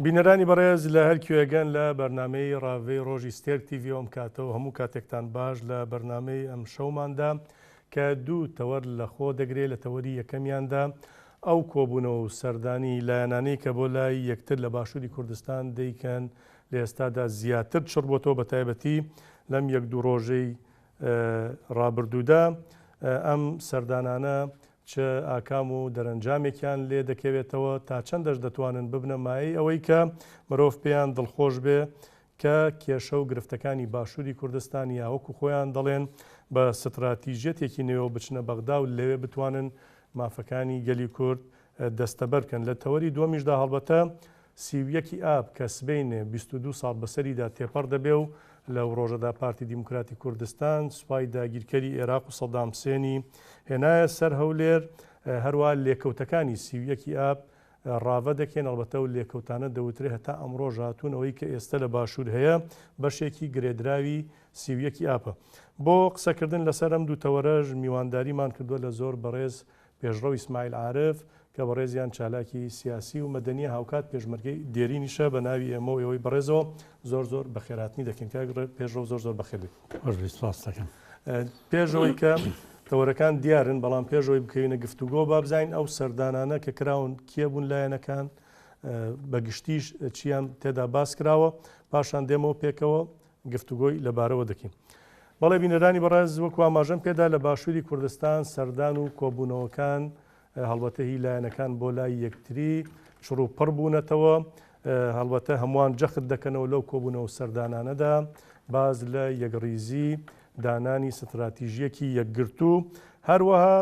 بینەرانی بەڕێز لە هەر کوێگەن لە بەرنامەی ڕاڤەی ڕۆژی ستێرک تیڤی ئەم کاتەوە هەموو کاتێکتان باش لە بەرنامەی ئەم شەوماندا کە دوو تەوەر لە خۆ دەگرێ لە تەوەری یەکەمیاندا ئەو کۆبوونەوە و سەردانی لایەنانەی کە بۆ لای یەکتر لە باشووری کوردستان دەیکەن لە ئێستادا زیاتر چڕ بۆتەوە بە تایبەتی لەم یەک دوو ڕۆژەی ڕابردوودا ئەم سەردانانە چ ئاکام و دەرەنجامێکیان لێ دەکەوێتەوە، تا چەندەش دەتوانن ببنە مایەی ئەوەی کە مرۆڤ پێیان دڵخۆش بێ کە کێشە و گرفتەکانی باشووری کوردستان یا وەکو خۆیان دەڵێن بە ستراتیژیەتێکی نوێوە بچنە بەغدا و لەوێ بتوانن مافەکانی گەلی کورد دەستەبەر بکەن. لە تەوەری دووەمیشدا هەڵبەتە 31 ی ئاب کە سبەینێ 22 ساڵ بەسەریدا تێپەڕ دەبێ و لەو ڕۆژەدا پارتی دیموکراتی کوردستان سوپای داگیرکەری ئێراق و سەدام حسێنی هێنایە سەر هەولێر، هەروا لێکەوتەکانی 31 ی ئاب ڕاڤە دەکەین، ئەڵبەتە ئەو لێکەوتانە دەوترێ هەتا ئەمڕۆش هاتوون، ئەوەی کە ئێستە لە باشوور هەیە بەشێکی گرێدراوی 31 ی ئابە. بۆ قسەکردن لەسەر ئەم دوو تەوەرەش میوانداریمان کردووە لە زۆر بەڕێز پێشڕەو ئیسماعیل عارف، کە بەڕێزیان چالاکی سیاسی و مەدەنییە هاوکات پێشمەرگەی دێرینیشە، بە ناوی ئێمە و ئێوەی بەڕێزەوە زۆر زۆر بەخێرهاتنی دەکەین. کاک پێشڕەو زۆر زۆر بەخێر بێی. خۆش بێی، سپاست دەکەم. پێش ئەوەی کە تەوەرەکان دیارن، بەڵام پێش ئەوەی بکەوینە گفتوگۆ با بزانین ئەو سەردانانە کە کراون کێ بوون لایەنەکان، بە گشتیش چیان تێدا باس کراوە، پاشان دێمەوە پێکەوە گفتوگۆی لەبارەوە دەکەین. بەڵێ بینەرانی بەڕێز وەکو ئاماژەم پێدا لە باشووری کوردستان سەردان و کۆبوونەوەکان هەڵبەتە هی لایەنەکان بۆ لای یەکتری چڕ و پڕ بوونەتەوە، هەڵبەتە هەمووان جەخت دەکەنەوە لەو کۆبوونەوە سەردانانەدا باس لە یەکڕیزی دانانی ستراتیژیەکی یەکگرتوو هەروەها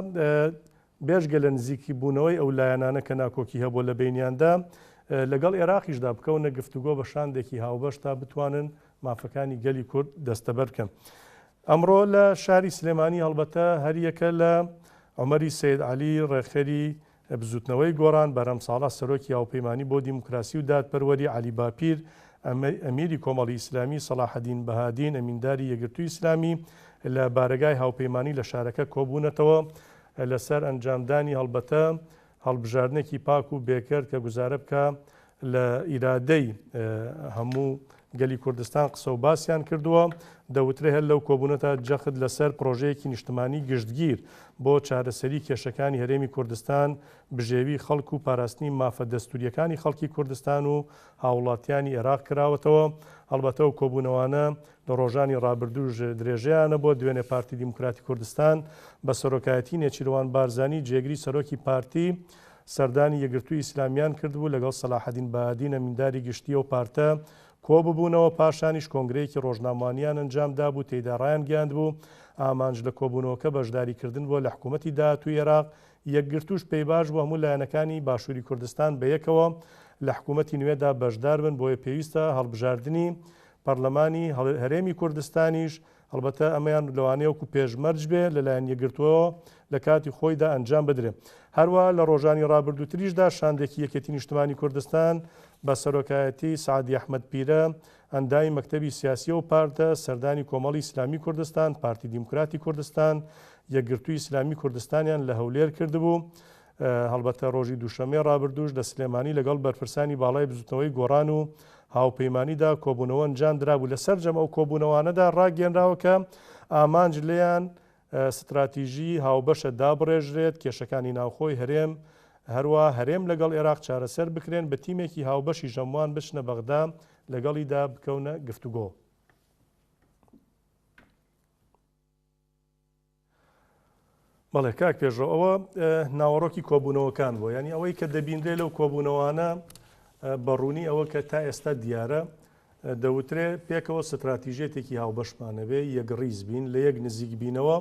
بێژگە لە نزیکی بوونەوەی ئەو لایەنانە کە ناکۆکی هەبووە لە بەینیاندا، لەگەڵ ئێراقیشدا بکەونە گفتوگۆ بە شاندێکی هاوبەش تا بتوانن مافەکانی گەلی کورد دەستەبەر بکەن. ئەمڕۆ لە شاری سلێمانی هەڵبەتە هەریەکە لە عومەری سەید عەلی ڕێکخەری بزوتنەوەی گۆڕان، بەرهەم ساڵح سەرۆکی هاوپەیمانی بۆ دیموکراسی و دادپەروەری، عەلی باپیر ئەمیری کۆمەڵی ئیسلامی، سەڵاحەدین بەهادین ئەمینداری یەکگرتووی ئیسلامی لە بارەگای هاوپەیمانی لە شارەکە کۆبوونەتەوە لەسەر ئەنجامدانی هەڵبەتە هەڵبژاردنێکی پاک و بێگەرد کە گوزارە بکا لە ئیرادەی هەموو گەلی کوردستان قسە و باسیان کردووە. دەوترێ هەر لەو کۆبوونەتا جەخت لەسەر پڕۆژەیەکی نیشتمانی گشتگیر بۆ چارەسەری کێشەکانی هەرێمی کوردستان، بژێوی خەڵک و پاراستنی مافە دەستوورییەکانی خەڵکی کوردستان و هاووڵاتیانی ئێراق کراوەتەوە. هەڵبەتە ئەو کۆبوونەوانە لە ڕۆژانی ڕابردووش درێژەیانە بۆ دوێنێ پارتی دیموکراتی کوردستان بە سەرۆکایەتی نێچیروان بارزانی جێگری سەرۆکی پارتی سەردانی یەکگرتووی ئیسلامیان کردبوو لەگەڵ سەلاحەدین بەهادین ئەمینداری گشتی ئەو پارتە کۆببوونەوە پاشانیش کۆنگرەیەکی ڕۆژنامەوانیان ئەنجام دابوو تێیدا ڕایانگەیاندبوو ئامانج لە کۆبوونەوەکە بەشداریکردن بووە لە حکوومەتی داهاتووی ئێراق یەکگرتووش پێیباش بوو هەموو لایەنەکانی باشووری کوردستان بەیەکەوە لە حکوومەتی نوێدا بەشداربن بۆیە پێویستە هەڵبژاردنی پەرلەمانی هەرێمی کوردستانیش، هەڵبەتە ئەمەیان لەوانەیە وەکو پێشمەرج بێ لەلایەن یەکگرتووەوە لە کاتی خۆیدا ئەنجام بدرێ. هەروەها لە ڕۆژانی ڕابردووتریشدا شاندێکی یەکێتی نیشتمانی کوردستان بە سەرۆکایەتی سەعدی ئەحمەد پیرە ئەندامی مەکتەبی سیاسی ئەو پارتە سەردانی کۆمەڵی ئیسلامی کوردستان، پارتی دیموکراتی کوردستان، یەکگرتووی ئیسلامی کوردستانیان لە هەولێر کردبوو. هەڵبەتە ڕۆژی دووشەممەی ڕابردووش لە سلێمانی لەگەڵ بەرپرسانی باڵای بزوتنەوەی گۆڕان و هاوپەیمانیدا کۆبوونەوە ئەنجامدرابوو، لە سەرجەم ئەو کۆبوونەوانەدا ڕاگەیەنراوە کە ئامانج لێیان ستراتیژی هاوبەشە دابڕێژرێت، کێشەکانی ناوخۆی هەرێم هەروا هەرێم لەگەڵ ئێراق چارەسەر بکرێن، بە تیمێکی هاوبەشیش هەمووان بچنە بەغدا لەگەڵیدا بکەونە گفتوگۆ. بەڵێ کاک پێشڕەو ئەوە ناوەڕۆکی کۆبوونەوەکان بووە یعنی ئەوەی کە دەبینرێ لەو کۆبوونەوانە بە ڕوونی ئەوە کە تا ئێستا دیارە دەوترێ پێکەوە ستراتیژێتێکی هاوبەشمانەبێ یەکڕیز بین لە یەک نزیک بینەوە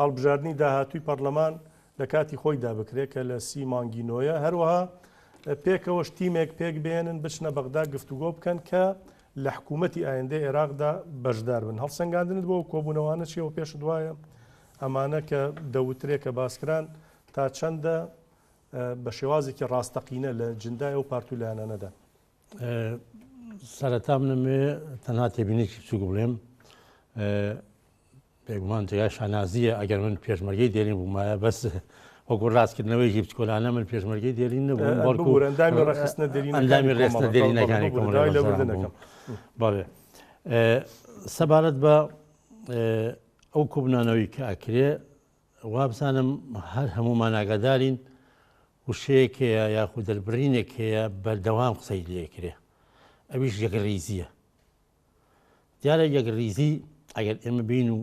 هەڵبژاردننی داهاتووی پەرلەمان لە کاتی خۆیدا بکرێت کە لە سی مانگی نۆیە هەروەها پێکەوەش تیمێک پێک بێنن بچنە بەغدا گفتوگۆ بکەن کە لە حکوومەتی ئایندەی عێراقدا بەشدار بن. هەڵسەنگاندنت بۆ ئەو کۆبوونەوانە چییە و پێشت وایە ئەمانە کە دەوترێ کە باسکران تا چەندە بە شێوازێکی ڕاستەقینە لە جندای ئەو پارت و لایەنانەدان؟ سەرەتا منەمەوێ تەنها تێبینێکی بچووک بڵێم بێگومان جێگای شانازییە ئەگەر من پێشمەرگەی دێرین بوومایە بەس وەکو ڕاستکردنەوەیەکی بچکۆلانە من پێشمەرگەی دێرین نەبووم بەڵکو ئەندامی ڕێکخستنە دێرینەکانی ئەندامی ڕێکخستنە دێرینەکانی کۆمەڵەی بووم. بەڵێ سەبارەت بە ئەو کۆبنانەوەی کە ئەکرێ وابزانم هەر هەمومان ئاگادارین وشەیەک هەیە یاخود دەربڕینێک هەیە بەردەوام قسەی لێکرێ ئەویش یەکڕیزیە دیارە یەکڕیزی ئەگەر ئێمە بین و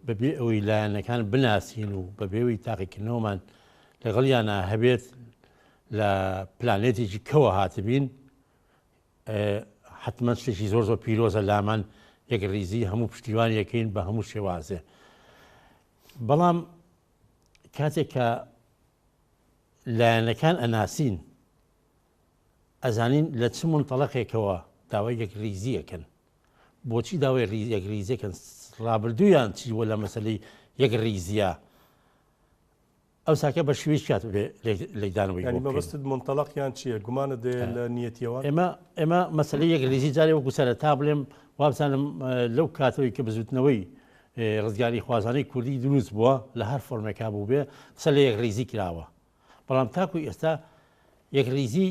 بەبێ ئەوەی لایەنەکان بناسین و بەبێ ئەوەی تاقیکردنەوەمان لەگەڵیانە هەبێت لە پلانێتێکی کەوە هاتبین حتمما شتێکی زۆر زۆر پیرۆزە لامان یەک ریزی هەموو پشتیوان یەکەین بە هەموو شێوازێ بەڵام کاتێک کە لایەنەکان ئەناسین ئەزانین لە چ منتەڵەقێکەوە داوای یەکریزیەکەن بۆچی داوای یەکریزیەکەن ڕابردوویان چی بووە لە مەسەلەی یەکریزیە ئەو ساکە بە شوێ کات لێکدانەوەی یانی مەبەستت منتەڵەقیان چییە گومانت دەیە لە نیەتیەوە ئێمە ئێمە مەسەلەی یەکریزی جارێ وەکو سەرەتا بڵێم وابزانم لەو کاتەوەی کە بزوتنەوەی ڕزگاری خوازانەی کوردی دروست بووە لە هەر فۆرمێکا بوو بێ قسە لە یەکریزی کراوە بەڵام تاکو ئێستا یەکڕیزی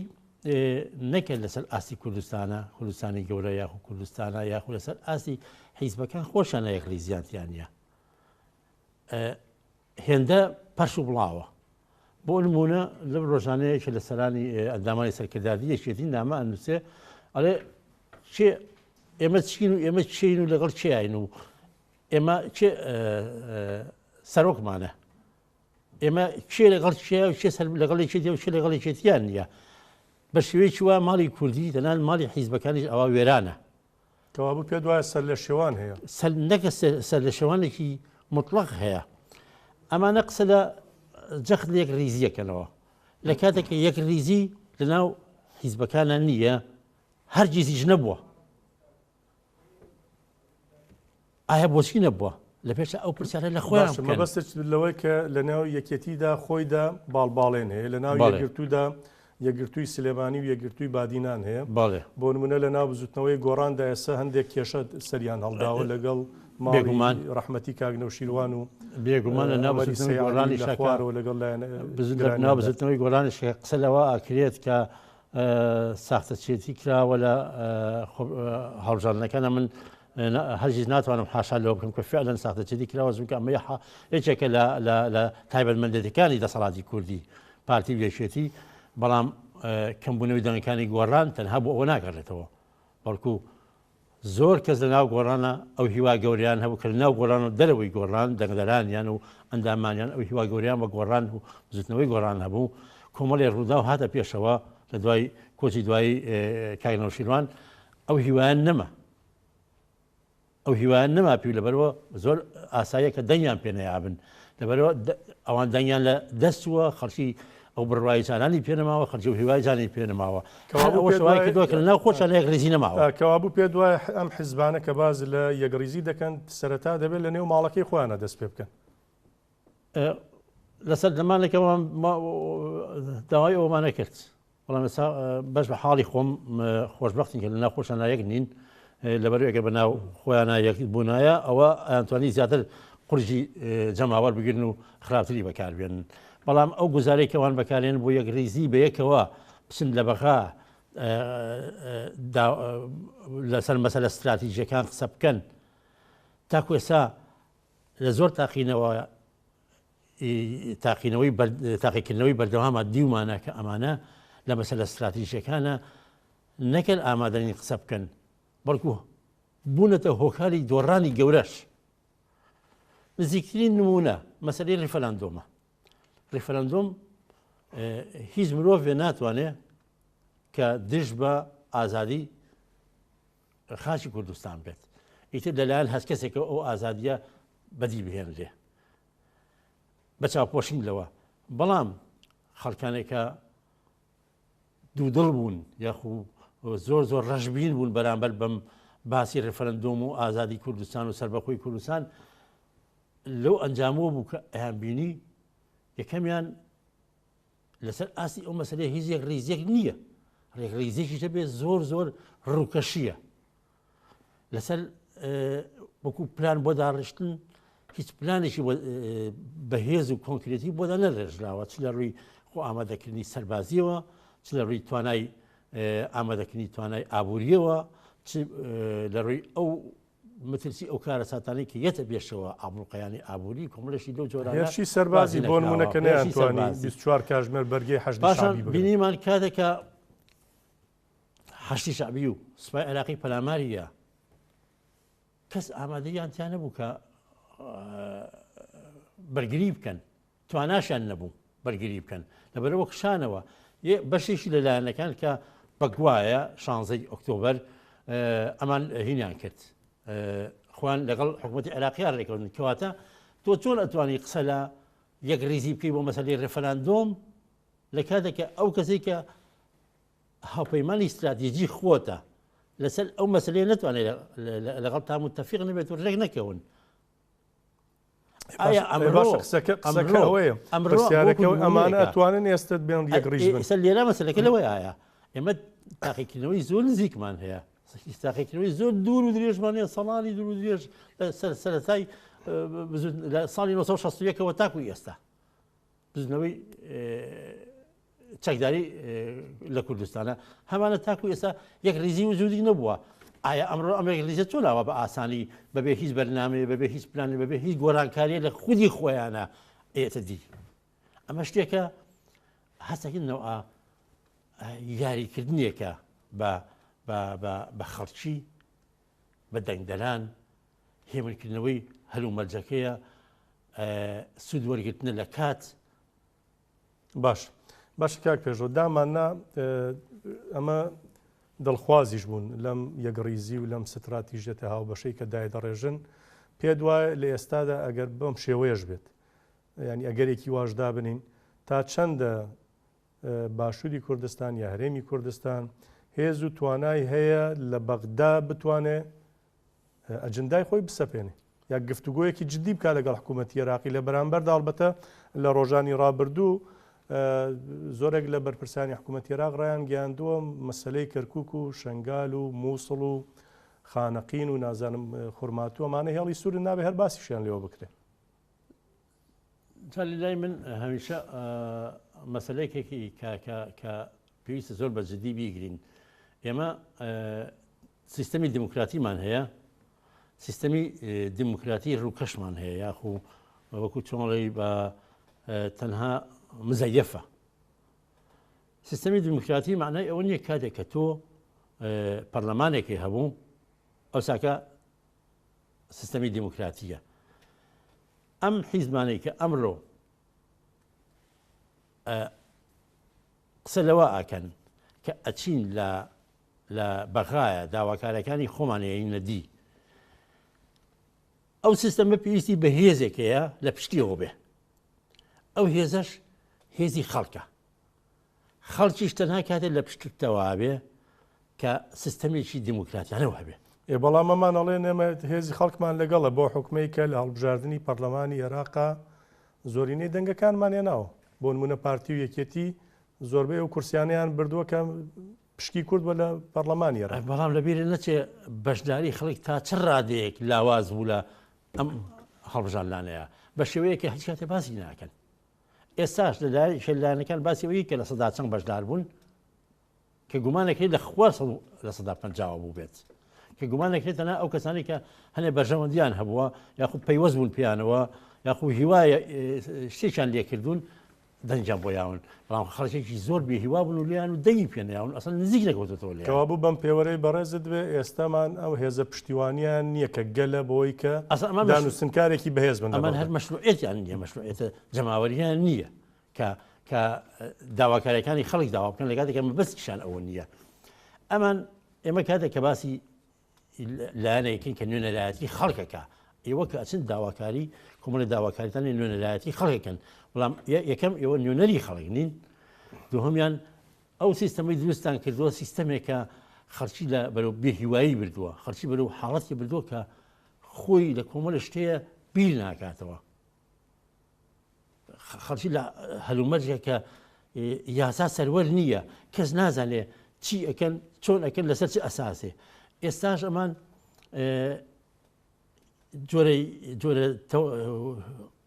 نەکرد لەسەر ئاستی کوردستانە کوردستانی گەورە یاخو کوردستانە یاخو لەسەر ئاستی حیزبەکان خۆشیان یەکڕیزیان تیا نییە هێندە پەرش و بڵاوە بۆ نمونە لەم ڕۆژانەیە کە لە سەرانی ئەندامانی سەرکردادی یەکێتی نامە ئەنووسێ ئەڵێ چێ ئێمە چین و ئێمە چین و لەگەڵ چیین و ئێمە چێ سەرۆکمانە ئێمە کێ لەگەڵ کێ و کێ سەر لەگەڵ یەکێتی و کێ لەگەڵ یەکێتیان نییە بە شێوەیەکی وا ماڵی کوردی تەنان ماڵی حیزبەکانیش ئەوە وێرانە. کەوابوو پێت وایە سەرلێشێوان هەیە؟ سەر نەکە سەرلێشێوانێکی موتڵەق هەیە. ئەمانە قسە لە جەخت لە یەکڕیزییەکەنەوە. لە کاتێک کە یەکڕیزی لەناو حیزبەکانە نییە، هەرگیزیش نەبووە. ئایا بۆچی نەبووە؟ لە پێشا ئەو پرسیارە لە خۆیان باشە بکەن. مەبەستت لەوەی کە لە ناو یەکێتیدا خۆیدا باڵباڵێن هەیە لە ناو بەڵێ. یەکگرتوودا یەکگرتووی سلێمانی و یەکگرتووی بادینان هەیە بەڵێ. بۆ نمونە لە ناو بزوتنەوەی گۆڕاندا ئێستا هەندێک کێشە سەریان هەڵداوە لەگەڵ ماڵی بێگومان. ڕەحمەتی کاک نەوشیروان و بێگومان لە ناو عومەری بزوتنەوەی سەی عەلی گۆڕانیشا لە کە خوارەوە لەگەڵ لایەنە بزو- لە ناو گرانیاندا. بزوتنەوەی گۆڕانیش کە قسە لەوە ئەکرێت کە ساختەچێتی کراوە لە هەڵبژاردنەکانە من هەرگیز ناتوانم حاشا لەوە بکەم کە فعلەن ساختەچێتی کراوە چونکە ئەمە یەکێکە لە تایبەتمەندێتەکانی دەسەڵاتی کوردی پارتی و یەکێتی بەڵام کەمبوونەوەی دەنگەکانی گۆڕان تەنها بۆ ئەوە ناگەڕێتەوە بەڵکو زۆر کەس لە ناو گۆڕانە ئەو هیوا گەوریان هەبوو کە لە ناو گۆڕان و دەرەوەی گۆڕان دەنگدەرانیان و ئەندامانیان ئەو هیوا گەوریان بە گۆڕان و بزوتنەوەی گۆڕان هەبوو کۆمەڵی ڕووداو هاتە پێشەوە لە دوای کۆچی دوایی کاک نەوشیروان ئەو هیوایان نەما ئەو هیوایان نەما پێ لەبەرەوە زۆر ئاساییە کە دەنگیان پێ نەیابن لەبەرەوە ئەوان دەنگیان لە دەستووە خەڵکی ئەو بڕوای جارانی پێ نەماوە خەڵکی و هیوای جارانی پێ نەماوە کەوابوو پێت وای وایە کردووە کە لەناو خۆشیان یەکڕیزی نەماوە. کەوابوو پێت وایە ئەم حزبانە کە باز لە یەکڕیزی دەکەن سەرەتا دەبێت لە نێو ماڵەکەی خۆیانە دەست پێ بکەن؟ لەسەر زمانێکەوە داوای ئەومانە کرد بەڵام ئێستا بەش بە حاڵی خۆم خۆشببختین کە لەناو خۆشیان یەک نین لەبەر ئەگەر بە ناو خۆیانە یەک بوونایە ئەوە ئەیانتوانی زیاتر قورجی جەماوەر بگرن و خراپتری بەکاربێنن بەڵام ئەو گوزارەی کەوان بەکارێن بۆ یەک ریزی بە یەکەوە بچن لە بەغا لەسەر مەسەلە ستراتیژیەکان قسە بکەن تاکو ئێستا لە زۆر تاقینەوە تاقینەوەی تاقیکردنەوەی بەردەوامە دیومانە کە ئەمانە لە مەسەلە ستراتیژیەکانە نەکەن ئامادەنین قسە بکەن بەڵکو بوونەتە هۆکاری دۆڕانی گەورەش نزیکترین نمونە مەسەلەی ڕیفەراندۆمە ڕیفەراندۆم هیچ مرۆڤێ ناتوانێت کە دژ بە ئازادی خاکی کوردستان بێت ئیتر لەلایەن هەر کەسێکەوە ئەو ئازادیە بەدی بهێنرێ بە چاوپۆشین لەوە بەڵام خەڵکانێکە دوودڵ بوون یاخو زۆر زۆر ڕەشبین بوون بەرامبەر بەم باسی ڕفرەندۆم و ئازادی کوردستان و سربەخۆی کوردستان لەو ئەنجامەوە بوو کە ئەیان بینی یەکەمیان لەسەر ئاستی ئەو مەسلەیە هیچ یەک ڕیزێک نییە ڕێکڕیزێکی هەبێت زۆر زۆر ڕووکەشیە لەسەر وەکو پلان بۆ داڕشتن هیچ پلانێکی بەهێز و کۆنکرێتی بۆ دانەڕێژراوە چ لە ڕووی خۆ ئامادەکردنی سەربازیەوە چ لە ڕووی توانای ئامادەکردنی توانای ئابووریەوە چ لە ڕووی ئەو مەترسی ئەو کارەساتانەی کە یەتە پێشەوە ئابڵوقەیانی ئابووری کۆمەڵێکی لەو جۆرانە هێرشی سەربازی باسی بۆ نموونە نەکراوە کە هێرشی نەیانتوانی سەربازی 24 کاژمێر بەرگەی حەشدی پاشان شەعبی بگرن. بینیمان کاتێک کە حەشدی شەعبی و سوپای عێراقی پەلاماری یا کەس ئامادەیان تیا نەبوو کە بەرگری بکەن تواناشیان نەبوو بەرگری بکەن لەبەرەوە کشانەوە بەشێکی لە لایەنەکان کە بەگوایە شانزەی ئۆکتۆبەر ئەمان هینیان کرد خوان لەگەڵ حکوومەتتی عێراقیان ڕێکەوتن کەواتە تۆ چۆن ئەتوانی قسە لە یەک ریزی بکەی بۆ مەسەلەی ڕێفراندۆم لە کاتێک کە ئەو کەسێک کە هاوپەیمانی استراتیژی خۆتە لەسەر ئەو مەسلەیە نتوانێت لەگەڵ تا متفق نەبێت و ڕێک نەکەون ئایا ئەمڕۆ قسەکە قسەکە ئەوەیە پرسیارەکە ئەمانە ئەتوانن ئێستا بێن یەک ڕیز بن ئێستا لێرە مەسەلەکە لەوەی ئایا ئێمە تاقیکردنەوەی زۆر نزیکمان هەیە تاقیکردنەوەی زۆر دوور و درێژمان هەیە ساڵانی دوور و درێژ لە سەرەتای لە ساڵی 1960ەوە تاکو ئێستا بزنەوەی چەکداری لە کوردستانە هەمانە تاکو ئێستا یەک ریزی وجودی نەبووە ئایا ئەمڕۆ ئەم یەک ریزە چۆن ئاوا بە ئاسانی بەبێ هیچ بەرنامەیە بەبێ هیچ پلانێ بەبێ هیچ گۆرانکاریە لە خودی خۆیانە ئێتە دی ئەمە شتێکە هەستەکەین نەوە یاریکردنێکە بە بە خەڵکی بە دەنگدەران هێمنکردنەوەی هەلومەرجەکەیە سوود وەرگرتنە لە کات باش باشە کاک پێشڕەو دامان نا ئەمە دڵخوازیش بوون لەم یەکڕیزی و لەم ستراتیژیەتە هاوبەشەی کە دایدەڕێژن پێت وایە لە ئێستادا ئەگەر بەم شێوەیەش بێت ینی ئەگەرێکی واش دابنین تا چەندە باشووری کوردستان یا هەرێمی کوردستان هێز و توانای هەیە لە بەغدا بتوانێ ئەجندای خۆی بسەپێنێ یا گفتوگۆیەکی جدی بکات لەگەڵ حکوومەتی عێراقی لە بەرامبەردا ئەڵبەتە لە ڕۆژانی ڕابردوو زۆرێک لە بەرپرسانی حکوومەتی عێراق ڕایانگەیاندووە مەسەلەی کەرکوک و شنگال و مووسڵ و خانەقین و نازانم خورماتوو ئەمانە هێڵی سوورن نابێ هەر باسیشیان لێوە بکرێ. جا لای من هەمیشە مەسلەیەکێکی کە کە کە پێویستە زۆر بە جدی بیگرین ئێمە سیستەمی دیموکراتیمان هەیە سیستەمی دیموکراتی ڕووکەشمان هەیە یاخو وەکو چۆنڵی بە تەنها مزەیەفە سیستەمی دیموکراتی معنای ئەوە نییە کاتێک کە تۆ پەرلەمانێکی هەبوو ئەوساکە سیستەمی دیموکراتیە ئەم حیزبانەی کە ئەمڕۆ قسە لەوە ئاکەن کە ئەچین لە لە بەغایە داواکارەکانی خۆمان ێینە دی ئەو سیستەمە پێویستی بە هێزێک هەیە لە پشتیەوە بێ ئەو هێزەش هێزی خەڵکە خەڵکیش تەنها کاتێک لە پشتتەوە بێ کە سیستەمێکی دیموکراتیانەوە هەبێ. ئێ بەڵام ئەمان ئەڵێن ئێمە هێزی خەڵکمان لەگەڵە بەو حوکمەی کە لە هەڵبژاردنی پەڕلەمانی ئێراقا زۆرینەی دەنگەکانمان هێناوە. بۆ نموونە پارتی و یەکێتی زۆربەی ئەو کورسیانەیان بردووە کە پشکی کورد بووە لە پەڕلەمانی ئێراق. بەڵام لەبیرت نەچێ بەشداری خەڵک تا چ ڕادەیەک لاواز بوو لە ئەم هەڵبژاردنانەیا بە شێوەیەک کە هیچ کاتێ باسی ناکەن. ئێستاش لە لایەنەکان باسی ئەوەی کە 100% بەشدار بوون کە گومانەکەی لە خوار 50% بوو بێت کە گومانەکرێت تەنها ئەو کەسانی کە هەنێ بەرژەوەندیان هەبووە یاخود پەیوەست بوون پێیانەوە یاخود هیوایە شتێکیان لێکردوون دەنگیان بۆ یاون بەڵام خەڵکێکی زۆر بێ هیوا بوون و لێیان و دەنگی پێنیاون ئەسڵ نزیک نەکەوتەوە لێ کەوابوو بەم پێوەرەی بەڕێزت بێ ئێستامان ئەو هێزە پشتیوانیان نییە کە گەلە بۆی کە دانوستنکارێکی بەهێز بن ئەمان هەر مەشروعیەتیان نییە مەشروعیەتە جەماوەریان نییە کە کە داواکاریەکانی خەڵک داوا بکەن لە کاتێک مەبەستیشان ئەوە نییە ئەمان ئێمە کاتێک کە باسی لایەنێکین کە نوێنەرایەتی خەڵکەکە ئێوە کە ئەچن داواکاری کۆمەڵی داواکاریتان نوێنەرایەتی خەڵکەکەن بەڵام یەکەم ئێوە نوێنەری خەڵک نین دووهەمیان ئەو سیستەمەی دروستان کردووە سیستەمێکە خەڵکی لە بەرەو بێهیوایی بردووە خەڵکی بەرەو حاڵەتی بردووە کە خۆی لە کۆمەڵە شتەیە بیر ناکاتەوە خەڵکی لە هەلومەرجێک کە یاسا سەروەر نییە کەس نازانێ چی ئەکەن چۆن ئەکەن لەسەر چ ئەساسێ ئێستاش ئەمان. جۆرە جۆرە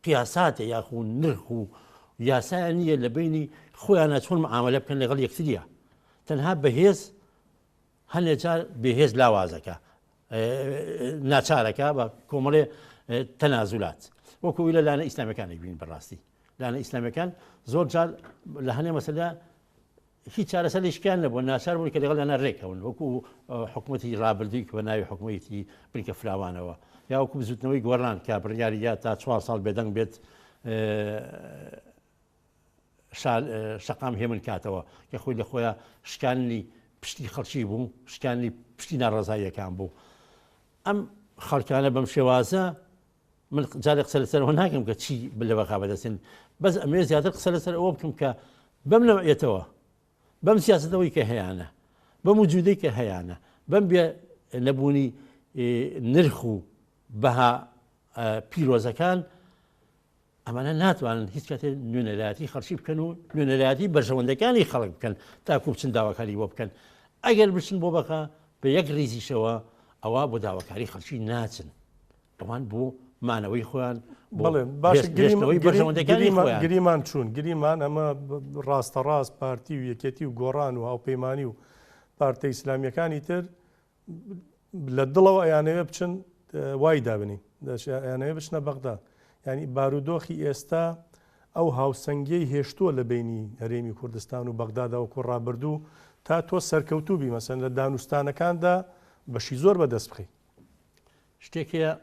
قیاساتێ یاخو نرخ و یاسایان نییە لە بینی خۆیانە چۆن معاملە بکەن لەگەڵ یەکتریە تەنها بەهێز هەنێ جار بێهێز لاوازەکە ناچارەکە بە کۆمەڵێ تەنازولات وەکو لە لایەنە ئیسلامیەکانی بین بەڕاستی لایەنە ئیسلامیەکان زۆر جار لە هەنێ مەسەلە هیچ چارەسەرێکیان نەبوو ناچار بوون کە لەگەڵیانە رێکەون وەکو حکوومەتی رابردووی کە بە ناوی حکوومەتی بنکە فراوانەوە یا وەکو بزوتنەوەی گۆڕان کە بڕیاری یا تا چوار ساڵ بێدەنگ بێت شەقام هێمن کاتەوە کە خۆی لە خۆیان شکاننی پشتی خەڵکی بوو شکاننی پشتی ناڕەزاییەکان بوو ئەم خەڵکانە بەم شێوازە من جارێک قسە لەسەر ئەوە ناکەم کە چی لە بەغا بەدەستن بەس ئەمێ زیاتر قسە لەسەر ئەوە بکەم کە بەم نەوعیەتەوە بەم سیاستەوەی کە هەیانە بەم وجودەی کە هەیانە بەم بێ نەبوونی نرخ و بەها پیرۆزەکان ئەمانە ناتوانن هیچ کاتێ نوێنەرایەتی خەڵکی بکەن و نوێنەرایەتی بەرژەوەندەکانی خەڵک بکەن تاکو بچن داواکاری بۆ بکەن ئەگەر بچن بۆ بەغا بە یەک ریزیشەوە ئەوە بۆ داواکاری خەڵکی ناچن ئەوان بۆ مانەوەی خۆیان بەڵێ باش بەرژەوەندەکانی گریمان چوون گریمان ئەمە ڕاستە ڕاست پارتی و یەکێتی و گۆڕان و هاوپەیمانی و پارتە ئیسلامیەکانی تر لە دڵەوە ئەیانەوێ بچن وای دابنین ئەیانەوێ بچنە بەغدا ینی بارودۆخی ئێستا ئەو هاوسەنگیەی هێشتووە لە بینی هەرێمی کوردستان و بەغدادا وەکو ڕابردوو تا تۆ سەرکەوتوو بی مەسەن لە دانوستانەکاندا بەشی زۆر بەدەست بخەی. شتێک هەیە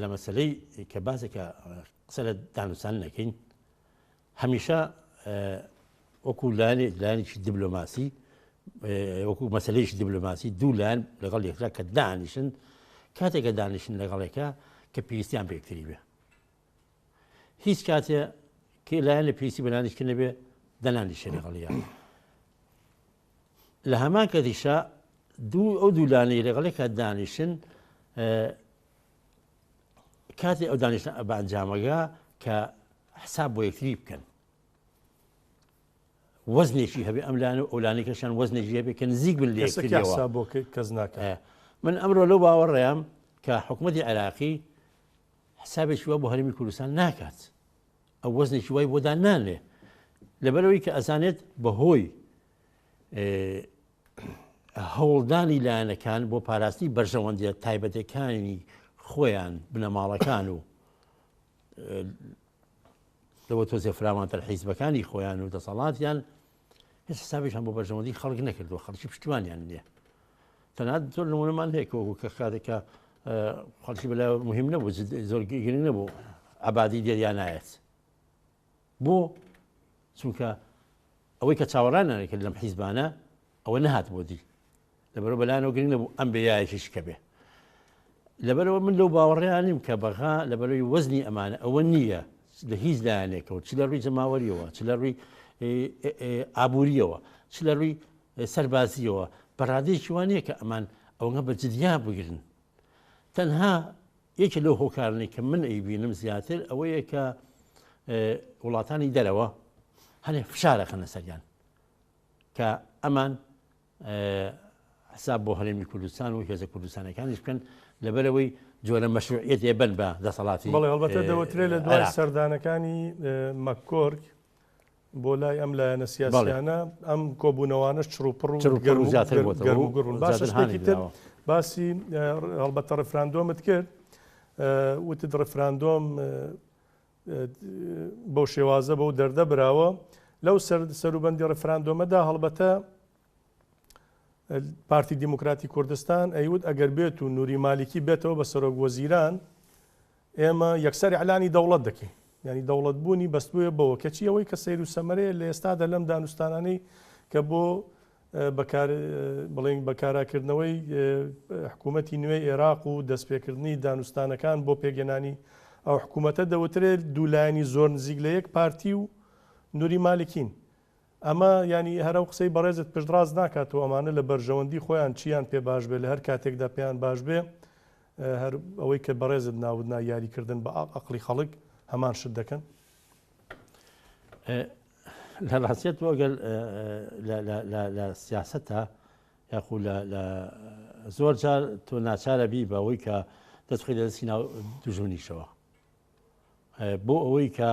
لە مەسلەی کە باسێکە قسە لە دانوستان نەکەین هەمیشە وەکو لایەنێک لایەنێکی دیبلۆماسی وەکو مەسلەیەکی دیبلۆماسی دوو لایەن لەگەڵ یەکترا کە دانیشن کاتێک کە دانیشن لەگەڵێکە کە پێویستیان بە یەکتری بێ هیچ کاتێ کێ لایەن لە پێویستی بە دانیشتن نەبێ دەنانیشێ لەگەڵیان لە هەمان کەتیشا دوو ئەو دوو لانەی لەگەڵێکا دانیشن کاتێ ئەو دانیشتن بە ئەنجامەگە کە حساب بۆ یەکتری بکەن وەزنێکی هەبێ ئەم لانە و ئەو لانێکەشان وەزنێکی هەبێ کە نزیک بن لە یەکتریەوە بۆ کەس ناکە من ئەمڕۆ لەو باوەڕەیەم کە حکوومەتی عێراقی حسابێکی وا بۆ هەرێمی کوردستان ناکات ئەو وەزنێکی وای بۆ دانانێ لەبەرەوەی کە ئەزانێت بەهۆی هەوڵدانی لایەنەکان بۆ پاراستنی بەرژەوەندیە تایبەتەکانی خۆیان بنەماڵەکان و لەوە تۆزێ فراوانتر حیزبەکانی خۆیان و دەسەڵاتیان هیچ حسابیشان بۆ بەرژەوەندی خەڵک نەکردووە خەڵکی پشتیوانیان نییە تەنات زۆر نمونەمان هەیە کە وەکو کە کاتێکە خەڵکی بەلا مهم نەبوو زۆر گرنگ نەبوو عبادی دێریان نایەت بۆ چونکە ئەوەی کە چاوەڕانیان کرد لەم حیزبانە ئەوە نەهات بۆ دی لەبەرەوە بەلایەنەوە گرنگ نەبوو ئەم بێ یایەکیش کە بێ لەبەرەوە من لەو باوەڕیان نیم کە بەغا لەبەرەوەی وەزنی ئەمانە ئەوە نییە لە هیچ لایەنێکەوە چ لە ڕووی جەماوەریەوە چ لە ڕووی ئابووریەوە چ لە ڕووی سەربازیەوە بەڕادەیەکی وانە کە ئەمان ئەوە بە جدیا بگرن تەنها یەکێ لەو هۆکارانەی کە من ئەیبینم زیاتر ئەوەیە کە وڵاتانی دەرەوە هەنێ فشار ئەخەنە سەریان کە ئەمان حساب بۆ هەرێمی کوردستان و هێزە کوردستانەکانیش بکەن لەبەرەوەی جۆرە مەشروعیەتێ بن بە دەسەڵاتی بەڵێ هەڵبەتە دەوترێ لە دوای سەردانەکانی مەککۆرک بۆ لای ئەم لایەنە سیاسیانە ئەم کۆبوونەوانەش چڕوپڕ و گەرم و زیاتر گەرم و گوڕن. باشە شتێکی تر باسی هەڵبەتە ڕفراندۆمت کرد وتت ڕفراندۆم بەو شێوازە بەو دەردە براوە لەو سەروبەندی ڕفراندۆمەدا هەڵبەتە پارتی دیموکراتی کوردستان ئەیوت ئەگەر بێت و نوری مالیکی بێتەوە بە سەرۆک وەزیران ئێمە یەکسەر ئیعلانی دەوڵەت دەکەین. یانی دەوڵەت بوونی بەستبوویە بەوە. کەچی ئەوەی کە سەیر و سەمەرەیە لە ئێستادا لەم دانوستانانەی کە بۆ بەکار بڵێین بەکاراکردنەوەی حکوومەتی نوێی ئێراق و دەستپێکردنی دانوستانەکان بۆ پێکهێنانی ئەو حکوومەتە دەوترێت دوو لایەنی زۆر نزیک لە یەک پارتی و نوری مالکین. ئەمە یانی هەر ئەو قسەی بەڕێزت پشتڕاست ناکاتەوە ئەمانە لە بەرژەوەندی خۆیان چیان پێ باش بێ لە هەر کاتێکدا پێیان باش بێ هەر ئەوەی کە بەڕێزت ناوت نا یاریکردن بە ئەقڵی خەڵک هەمان شت دەکەن. لە ڕاستیت وەگەل لە سیاسەتە یاخو لە زۆر جار تۆ ناچارە بی بەوەی کە دەست بخەیتە دەستی ناو دوژمنیشەوە بۆ ئەوەی کە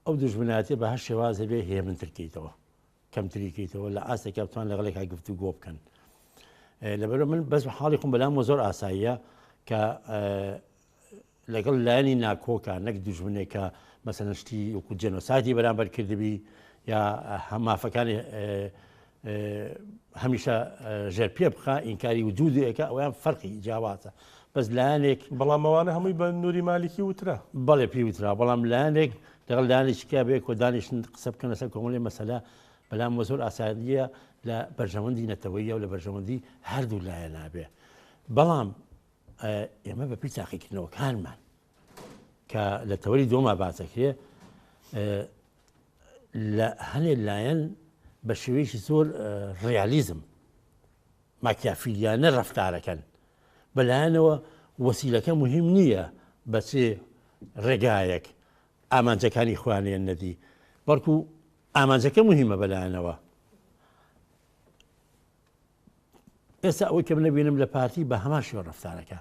ئەو دوژمنایەتیە بە هەر شێوازێ بێ هێمنتر کەیتەوە کەمتری کەیتەوە لە ئاستێکا بتوان لەگەڵێکا گفتوگۆ بکەن لەبەرئەوە من بەس حاڵی خۆم بەلامەوە زۆر ئاساییە کە لەگەڵ لایەنی ناکۆکە نەک دوژمنێک کە مەسەلەن شتی وەکو جێنۆسایدی بەرامبەر کردبی یا مافەکانی هەمیشە ژێر پێ بخا ئینکاری وجودێکە ئەویان فەرقی جیاوازە بەس لایەنێک بەڵام ئەوانە هەمووی بە نوری مالیکی وترا. بەڵێ پێی وترا بەڵام لایەنێک لەگەڵ لایەنێکی کە بێک و دانیشتن قسە بکەن لەسەر کۆمەڵی مەسەلە بەلام وە زۆر ئاسانیە لە بەرژەوەندی نەتەوەیە و لە بەرژەوەندی هەردوو لایەن نابێ بەڵام ئێمە بە پێی تاقیکردنەوەکانمان کە لە تەوەری دۆما باسەکرێ لە هەنێ لایەن بە شێوەیەکی زۆر ڕیالیزم ماکیافیلیانە ڕەفتارەکەن بەلایەنەوە وەسیلەکە مهم نییە بە چ ڕێگایەک ئامانجەکانی خۆیان نەدی بەڵکو ئامانجەکە مهمە بەلایەنەوە ئێستا ئەوەی کە من نەبینم لە پارتی بە هەمان شێوە ڕەفتارەکە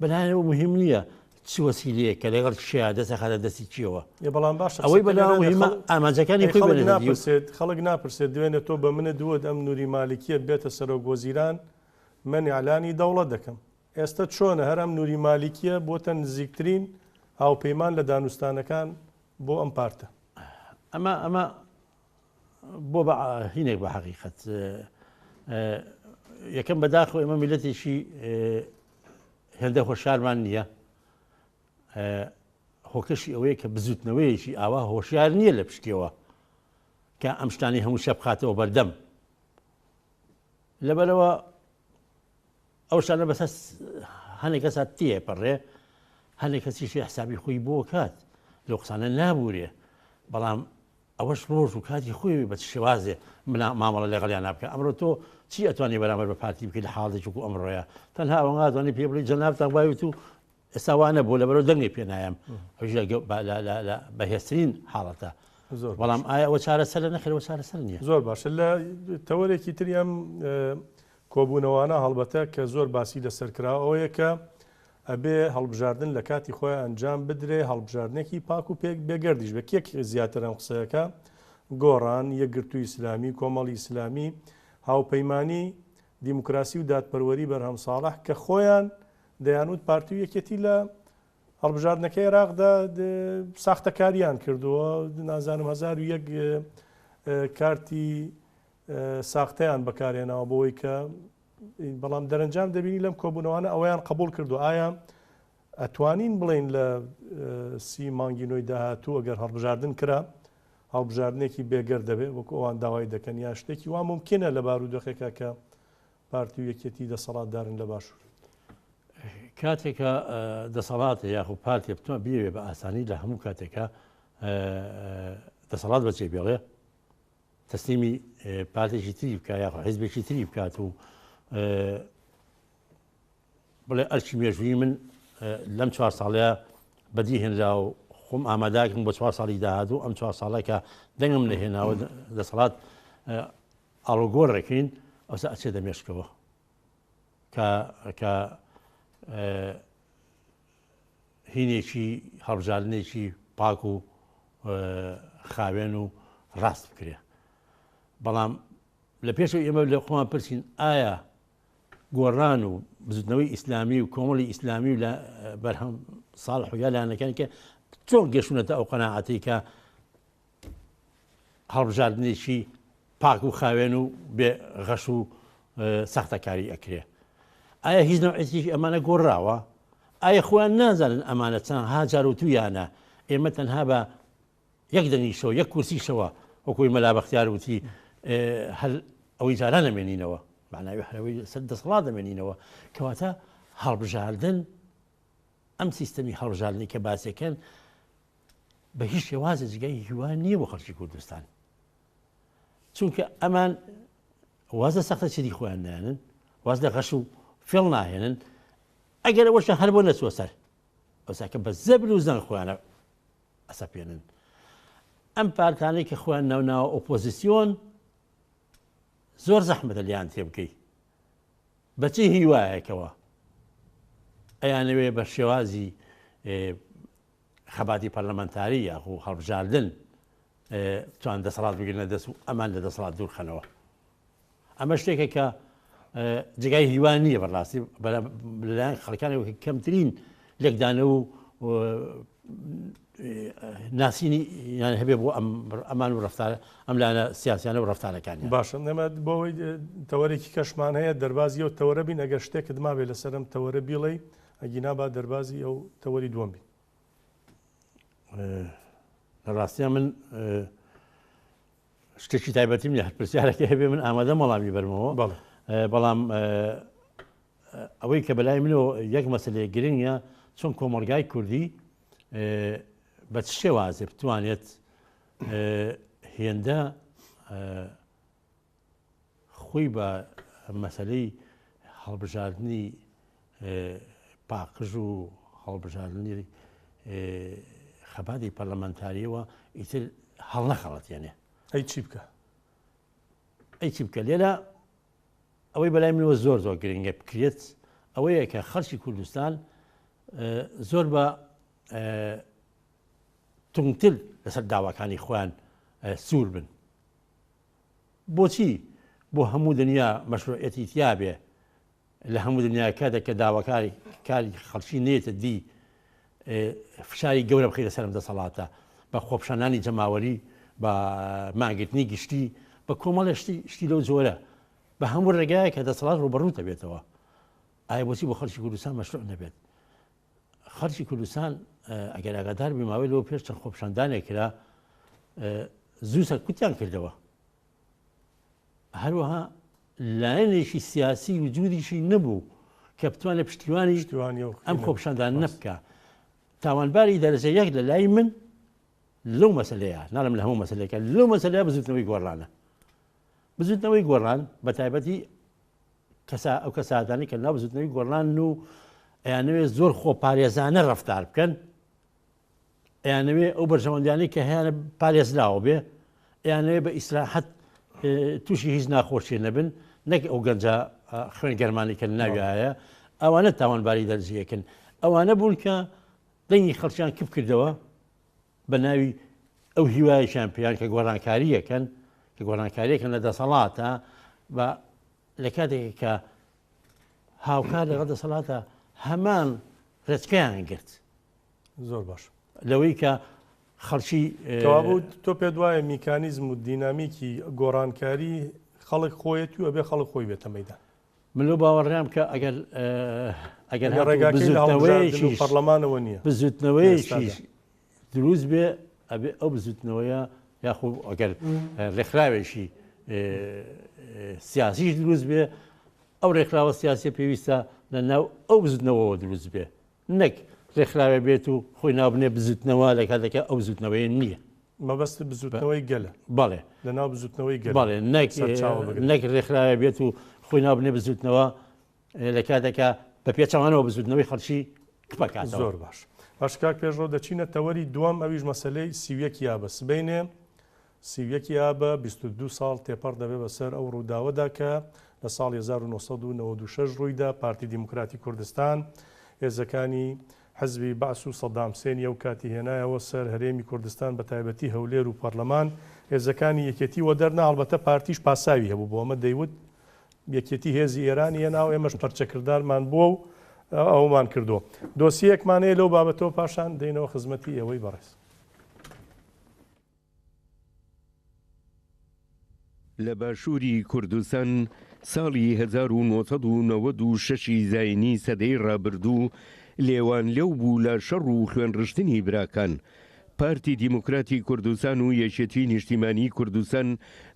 بەلایەوە مهم نییە چ وەسیلەیەک کە لەگەڵ کێیە دەست ئەخاتە دەستی کێوە ئێ بەڵام باشە ئەوەی قسەکە بەلاوە لێرە مهمە خەڵک ئامانجەکانی ئەی خۆی خەڵک بێنێتە دی و ناپرسێت خەڵک ناپرسێت دوێنێ تۆ بە منت وت ئەم نوری مالکیە بێتە سەرۆک وەزیران من ئیعلانی دەوڵەت دەکەم ئێستە چۆنە هەر ئەم نوری مالیکیە بۆتە نزیکترین هاوپەیمان لە دانوستانەکان بۆ ئەم پارتە؟ ئەمە ئەمە بۆ بە هینێک بە حەقیقەت یەکەم بەداخەوە ئێمە میلەتێکی هێندە هۆشیارمان نییە هۆکەشی ئەوەیە کە بزوتنەوەیەکی ئاوا هۆشیار نییە لە پشتیەوە کە ئەم شتانی هەموو شە بخاتەوە بەردەم لەبەرەوە ئەو شتانە بەسەر هەنێک کەسا تێپەڕێ هەنێک کەسیشی حسابی خۆی بۆ کات لەو قسانە نابورێ بەڵام ئەوەش ڕۆژ و کاتی خۆی بە چ شێوازێ مامەڵە لەگەڵیانا بکە ئەمڕۆ تۆ چی ئەتوانی بەرامبەر بە پارتی بکەی لە حاڵێکی وەکو ئەمڕۆیە تەنها ئەوەنگا ئەتوانی پێ بڵێی جەنابتان وای وت و ئێستا وا نەبوو لەبەرەوە دەنگی پێ نایەم ئەویش لە بەهێزترین حاڵەتە زۆر بەڵام ئایا ئەوە چارەسەرە نەخێر ئەوە چارەسەر نییە زۆر باشە لە تەوەرێکی تری ئەم کۆبوونەوانە هەڵبەتە کە زۆر باسی لەسەر کراوە ئەوەیە کە ئەبێ هەڵبژاردن لە کاتی خۆی ئەنجام بدرێ، هەڵبژاردنێکی پاک و پێک بێگەردیش بێ. کێ زیاتر ئەم قسەیەکا؟ گۆڕان، یەکگرتووی ئیسلامی، کۆمەڵی ئیسلامی، هاوپەیمانی دیموکراسی و دادپەروەری بەرهەم ساڵح کە خۆیان دەیانوت پارتی و یەکێتی لە هەڵبژاردنەکەی عێراقدا ساختەکاریان کردووە، نازانم 1001 کارتی ساختەیان بەکارهێناوە بۆ ئەوەی کە بەڵام دەرەنجام دەبینی لەم کۆبوونەوانە ئەوەیان قبوڵ کردو ئایا ئەتوانین بڵێین لە سی مانگی نۆی داهاتوو ئەگەر هەڵبژاردن کرا هەڵبژاردنێکی بێگەر دەبێت وەکو ئەوان داوای دەکەن یا شتێکی وا ممکنە لە بارودۆخێکا کە پارتی و یەکێتی دەسەڵاتدارن لە باشوور؟ کاتێکە دەسەڵاتە یاخو پارتێ بتوان بیەوێ بە ئاسانی لە هەموو کاتێکە دەسەڵات بەجێ بێڵێ تەسلیمی پارتێکی تری بکە یاخۆ حیزبێکی تری بکات و بڵێ ئەرکی مێژووی من لەم چوار ساڵەیە بەدی هێنرا و خۆم ئاماداکم بۆ چوار ساڵی داهاتوو ئەم چوار ساڵە کە دەنگم نەهێناوە دەسەڵات ئاڵۆگۆڕ ڕێکین ئەوسا ئەچێتە مێشکەوە کە کە هینێکی هەڵبژاردنێکی پاک و خاوێن و ڕاست بکرێ بەڵام لە پێشەوە ئێمە لە خۆمان پرسین ئایا گۆڕان و بزوتنەوەی ئیسلامی و کۆمەڵی ئیسلامی و لە بەرهەم ساڵح و یا لایەنەکانی کە چۆن گەشتونەتە ئەو قەناعەتەی کە هەڵبژاردنێکی پاک و خاوێن و بێ غەش و ساختەکاری ئەکرێ ئایا هیچ نەوعێکی ئەمانە گۆڕاوە ئایا خۆیان نازانن ئەمانە چەندها جار وتویانە ئێمە تەنها بە یەک دەنگیشەوە یەک کورسیشەوە وەکوی مەلا بەختیار وتی هەر ئەوەی جاران ئەمێنینەوە معناوی هەرەوەی سەر دەسەڵات دەمێنینەوە کەواتە هەڵبژاردن ئەم سیستەمی هەڵبژاردنی کە باسەکەن بە هیچ شێوازە جگای هیوا نییە بۆ خەڵکی کوردستان چونکە ئەمان واز لە سەختە چری خۆیان نایەنن واز لە غەش و فێڵ ناهێنن ئەگەر ئەوەشە هەر بۆ نەچوە سەر ئەوساکە بە زەبر و زەنگ خۆیانە ئەسەپێنن ئەم پارتانەی کە خۆیان ناوناوە ئۆپۆزیسیۆن زۆر زەحمەتە لیان تێبگەی بە چ هیوایەکەوە؟ ئەیانەوێ بە شێوازی خەباتی پەرلەمانتاری یاخو هەڵبژاردن توان دەسەڵات بگرنە دەست و ئەمان لە دەسەڵات دوورخەنەوە. ئەمە شتێکە کە جێگای هیوا نییە بەڕاستی لەلایەن خەڵکانەوە کە کەمترین لێکدانەوە و ناسینی یان هەبێ بۆ ئەمان و ڕفتار ئەم لایەنە سیاسیانە و ڕفتارەکانی. باشە ئێمە بۆ ئەوەی تەوەرێکی کەشمان هەیە دەربازی ئەو تەوەرە بین ئەگەر شتێکت مابێ لەسەر ئەم تەوەرە بیڵێی ئەگینا با دەربازی ئەو تەوەری دووەم بین. لە ڕاستیا من شتێکی تایبەتیم نیە هەر پرسیارێکی هەبێ من ئامادەم وەڵامی بەرمەوە بەڵام ئەوەی کە بەلای منەوە یەک مەسلەیە گرنگە چۆن کۆمەلگای کوردی بە چ شێوازێ بتوانێت هێندە خۆی بە مەسلەی هەڵبژاردننی پاقژ و هەڵبژاردننی خەباتی پەرلەمانتاریەوە ئیتر هەڵنەخەڵەتێنێ. ئەی چی بکە؟ ئەی چی بکە؟ لێرە ئەوەی بەلای منەوە زۆر زۆر گرنگە بکرێت ئەوەیە کە خەڵکی کوردستان زۆر بە تونگتر لەسەر داواکانی خۆیان سوور بن. بۆچی بۆ هەموو دنیا مەشروعیەتی تیابێ لە هەموو دنیا کاتێک کە داواکاری کاری خەڵکی نێتە دی فشاری گەورە بخەیتە سەرم دەسەڵاتە بە خۆپشاندانی جەماوەری بە مانگرتنی گشتی بە کۆمەڵێ شتی شتی لەو جۆرە بە هەموو ڕێگایە کە دەسەڵات ڕوبەڕوو دەبێتەوە ئایا بۆچی بۆ خەڵکی کوردستان مەشروع نەبێت خەڵکی کوردستان ئەگەر ئاگادار بی ماوەی لەوە پێش چەند خۆپشاندانێک کرا زوو سەرکوتیان کردەوە هەروەها لایەنێکی سیاسی وجودیشی نەبوو کە بتوانێت پشتیوانی ئەم خۆپشاندان نەبکە تاوانباری دەرەجە یەک لە لای من لەو مەسلەیە ناڵم لە هەموو مەسلەکە لەو مەسلەیە بزوتنەوەی گۆڕانە بزوتنەوەی گۆڕان بە تایبەتی کەسا ئەو کەساتانی کە ناو بزوتنەوەی گۆڕان و ئەیانەوێت زۆر خۆپارێزانە ڕفتار بکەن ئەیانەوێ ئەو بەرژەوەندیانەی کە هەیانە پارێزراوە بێ، ئەیانەوێ بە ئیسراحەت تووشی هیچ ناخۆشیە نەبن، نەک ئەو گەنجە خوێن گەرمانەی کە لەناویایە، ئەوانە تاوانباری دەرجەیەکن. ئەوانە بوون کە دەنگی خەڵکیان کپ کردەوە بە ناوی ئەو هیوایەکیان پێیان کە گۆڕانکارییەکەن، کە گۆڕانکارییەکەن لە دەسەڵاتە بە لە کاتێک کە هاوکار لەگەڵ دەسەڵاتە هەمان ڕێچکەیان گرت. زۆر باش. لەوەی کە خەڵکی. کەوابوو تۆ پێت وایە میکانیزم و دینامیکی گۆڕانکاری خەڵک خۆیەتی و ئەبێ خەڵک خۆی بێتە مەیدان؟ من لەو باوەڕام کە ئەگەر ئەگەر ڕێگاکەی لە هەڵبژاردن و پەڕلەمانەوە نییە بزوتنەوەیەکیش دروست بێ ئەبێ ئەو بزوتنەوەیە یاخۆ ئەگەر ڕێکخراوێکی سیاسیش دروست بێ ئەو ڕێکخراوە سیاسیە پێویستە لە ناو ئەو بزوتنەوەوە دروست بێ نەک ڕێکخراوێ بێت و خۆی ناوبنێ بزوتنەوە لە کاتێکا ئەو بزوتنەوەیە نییە. مەبەستت بزوتنەوەی گەلە؟ بەڵێ. لە ناو بزوتنەوەی گەل بەڵێ نەک سەرچاوە بگرێت. نەک ڕێکخراوێ بێت و خۆی ناوبنێ بزوتنەوە لە کاتێکا بە پێچەوانەوە بزوتنەوەی خەڵکی کپەکاتەوە. زۆر باش. باش کاک پێشڕەو دەچینە تەوەری دووەم ئەویش مەسەلەی 31 ی ئابە. سبەینێ 31 ی ئابە 22 ساڵ تێپەڕ دەبێ بەسەر ئەو ڕووداوەدا کە لە ساڵی 1996 ڕوویدا، پارتی دیموکراتی کوردستان هێزەکانی حزبی بەعس و سەدام حسێنی ئەو کاتی هێنایەوە سەر هەرێمی کوردستان بە تایبەتی هەولێر و پەرلەمان هێزەکانی یەکێتی وەدەرنا، هەڵبەتە پارتیش پاساوی هەبوو بۆ ئەمە دەیوت یەکێتی هێزی ئێرانی هێناوە ئێمەش پەرچەکردارمان بووە و ئەومان کردووە. دۆسیەیەکمان هەیە لەو بابەتەوە پاشان دێینەوە خزمەتی ئێوەی بەڕێز. لە باشووری کوردستان ساڵی 1996 ی زاینی سەدەی ڕابردوو لێوانلێو بوو لە شەڕ و خوێنڕشتنی براکان. پارتی دیموکراتی کوردستان و یەکێتی نیشتیمانی کوردستان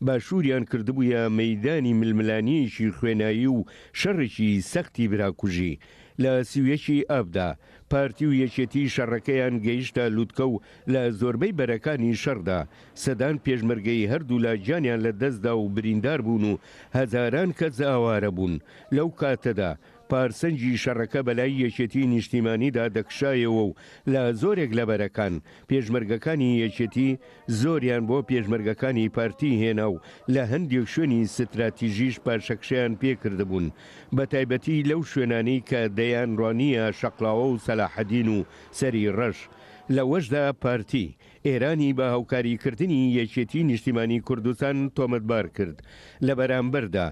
باشووریان کردبوویە مەیدانی ململانێیەکی خوێنایی و شەڕێکی سەختی براکوژی. لە 31 ی ئابدا پارتی و یەکێتی شەڕەکەیان گەیشتە لوتکە و لە زۆربەی بەرەکانی شەڕدا سەدان پێشمەرگەی هەردوولا گیانیان لە دەستدا و بریندار بوون و هەزاران کەس ئاوارە بوون. لەو کاتەدا. پارسەنگی شەڕەکە بەلای یەکێتی نیشتیمانیدا دەکشایەوە و لە زۆرێک لە بەرەکان پێشمەرگەکانی یەکێتی زۆریان بۆ پێشمەرگەکانی پارتی هێنا و لە هەندێک شوێنی ستراتیژیش پاشەکشەیان پێکردبوون بەتایبەتی لەو شوێنانەی کە دەیانڕوانییە شەقڵاوە و سەلاحەدین و سەری ڕەش. لەوەشدا پارتی، ئێرانی بە هاوکاریکردنی یەکێتی نیشتیمانی کوردستان تۆمەتبار کرد، لە بەرامبەردا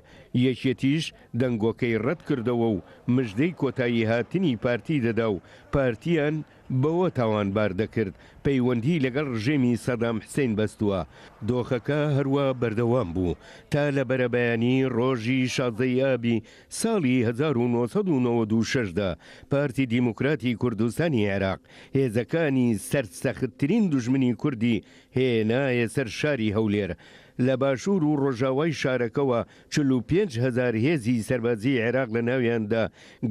یەکێتیش دەنگۆکەی ڕەتکردەوە و مژدەی کۆتاییهاتنی پارتی دەدا و پارتیان بەوە تاوانبار دەکرد پەیوەندی لەگەڵ ڕژێمی سەدام حسین بەستووە. دۆخەکە هەروا بەردەوام بوو تا لە بەرەبەیانی ڕۆژی 16 ی ئابی ساڵی 1996 دا پارتی دیموکراتی کوردستانی عێراق هێزەکانی سەرسەختترین دوژمنی کوردی هێنایە سەر شاری هەولێر لە باشوور و ڕۆژاوای شارەکەوە 45 هەزار هێزی سەربازیی عێراق لە ناویاندا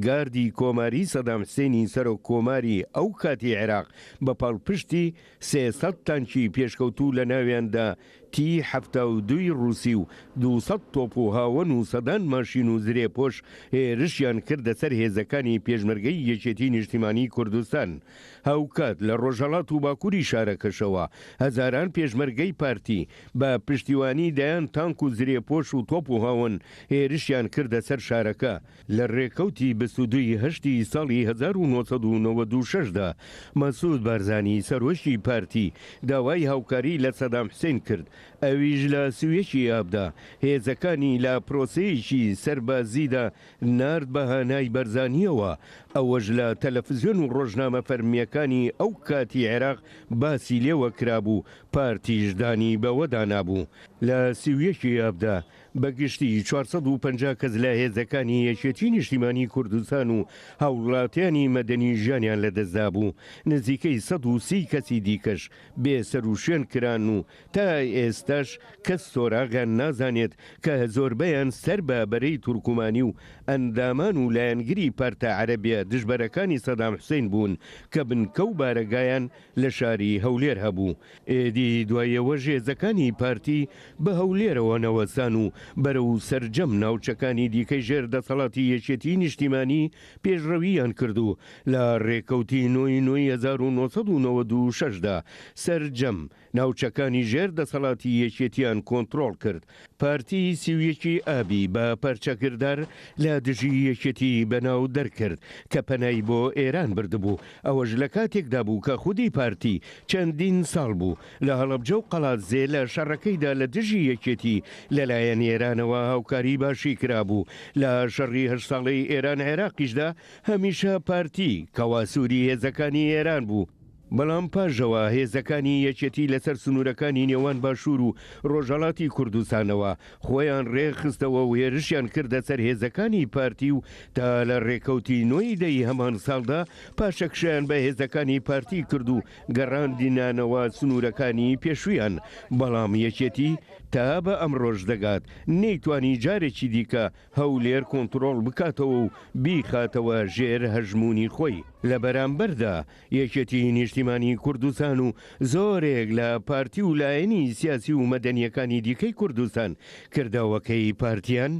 گاردی کۆماری سەدام حسێنی سەرۆک کۆماری ئەو کاتی عێراق بە پاڵپشتی 300 تانکی پێشکەوتوو لە ناویاندا تی 72 ی ڕووسی و 200 تۆپ و هاوەن و سەدان ماشین و زرێپۆش هێرشیان کردە سەر هێزەکانی پێشمەرگەی یەکێتی نیشتیمانی کوردستان. هاوکات لە ڕۆژهەڵات و باکوری شارەکەشەوە هەزاران پێشمەرگەی پارتی بە پشتیوانی دەیان تانک و زرێپۆش و تۆپ و هاوەن هێرشیان کردە سەر شارەکە. لە ڕێکەوتی 22 ی هەشتی ساڵی 1996 دا مەسعود بارزانی سەرۆکی پارتی داوای هاوکاری لە سەدام حسین کرد، ئەویش لە 31 ی ئابدا هێزەکانی لە پرۆسەیەکی سەربازیدا نارد بە هانای بەرزانییەوە، ئەوەش لە تەلەفزیۆن و ڕۆژنامە فەرمییەکانی ئەو کاتی عێراق باسی لێوە کرابوو، پارتیش دانی بەوەدا نابوو. لە 31 ی ئابدا بە گشتی 450 کەس لە هێزەکانی یەکێتی نیشتیمانی کوردستان و هاوڵاتیانی مەدەنی ژیانیان لەدەستدابوو، نزیکەی 130 کەسی دیکەش بێسەروشوێن کران و تا ئێستاش کەس سۆراغیان نازانێت کە زۆربەیان سەر بە بەرەی تورکمانی و ئەندامان و لایەنگری پارتە عەرەبیە دژبەرەکانی سەدام حوسەین بوون کە بنکە و بارەگایان لە شاری هەولێر هەبوو. ئێدی دوای ئەوەش هێزەکانی پارتی بە هەولێرەوە نەوەستان و بەرەو سەرجەم ناوچەکانی دیکەی ژێر دەسەڵاتی یەکێتیی نیشتیمانی پێشڕەوییان کرد و لە رێکەوتی نۆ ی نۆی 1996 دا سەرجەم ناوچەکانی ژێر دەسەڵاتی یەکێتیان کۆنتڕۆڵ کرد. پارتی 31 ی ئابی بە پەرچەکردار لە دژی یەکێتی بەناو دەرکرد کە پەنای بۆ ئێران بردبوو، ئەوەش لە کاتێکدا بوو کە خودی پارتی چەندین ساڵ بوو لە هەڵەبجە و قەڵادزێ لە شەڕەکەیدا لە دژی یەکێتی لەلایەن ئێرانەوە هاوکاری باشی کرابوو. لە شەڕی هەشت ساڵەی ئێران عێراقیشدا هەمیشە پارتی کەواسووری هێزەکانی ئێران بوو. بەڵام پاش ئەوە هێزەکانی یەکێتی لەسەر سنوورەکانی نێوان باشوور و ڕۆژهەڵاتی کوردستانەوە خۆیان ڕێکخستەوە و هێرشیان کردە سەر هێزەکانی پارتی و تا لە ڕێکەوتی نۆ ی دە ی هەمان ساڵدا پاشەکشەیان بە هێزەکانی پارتی کرد و گەڕاندینانەوە سنوورەکانی پێشوویان، بەڵام یەکێتی تا بە ئەمڕۆش دەگات نەیتوانی جارێکی دیکە هەولێر کۆنتڕۆڵ بکاتەوە و بیخاتەوە ژێر هەژموونی خۆی. لە بەرامبەردا یەکێتی نیشتیمانی کوردستان و زۆرێک لە پارتی و لایەنی سیاسی و مەدەنییەکانی دیکەی کوردستان کردەوەکەی پارتیان